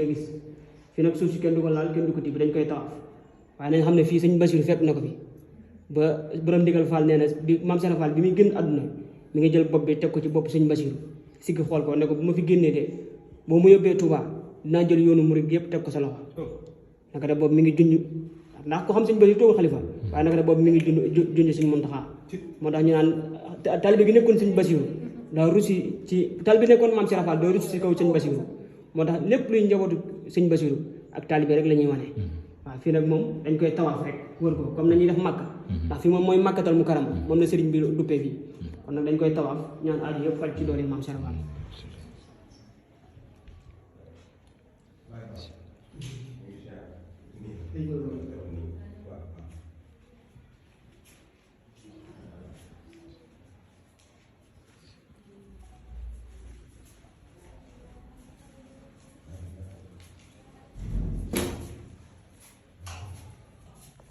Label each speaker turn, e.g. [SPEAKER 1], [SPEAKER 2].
[SPEAKER 1] gis fii nag suuf si kenn du ko laal kenn du ko tibb dañ koy tawaaf waaye nañ xam ne fii sëñ Basiru fekk na ko fi ba borom ndigal Fall nee na bi maam Serap Fall bi muy génn àdduna mi ngi jël bopp bi teg ko ci bopp sëñ Basiru siggi xool ko ne ko bu ma fi génnee de boo mu yóbbee Touba dinaa jël yoonu murid yëpp teg ko sa loxo naka de boobu mi ngi junj ndax ko xam sëñ Basiru toogul xalifa waaye naka de boobu mi ngi junj sëñ Muntaxa moo tax ñu naan taalibe gi nekkoon sëñ Basiru daa rusi ci taalibe bi nekkoon maam Serap Fall daa rusi ci kaw sëñ Basiru moo tax lépp luy njabootu sëñ Basiru ak taalibe rek la ñuy wane waaw fii nag moom dañ koy tawaaf rek wër ko comme nañuy def màkk ndax fii moom mooy màkkatal mu karam moom la sëriñ bi duppee fii kon nag dañ koy tawaaf ñaan aaju yëpp faj ci doole maam Serap Fall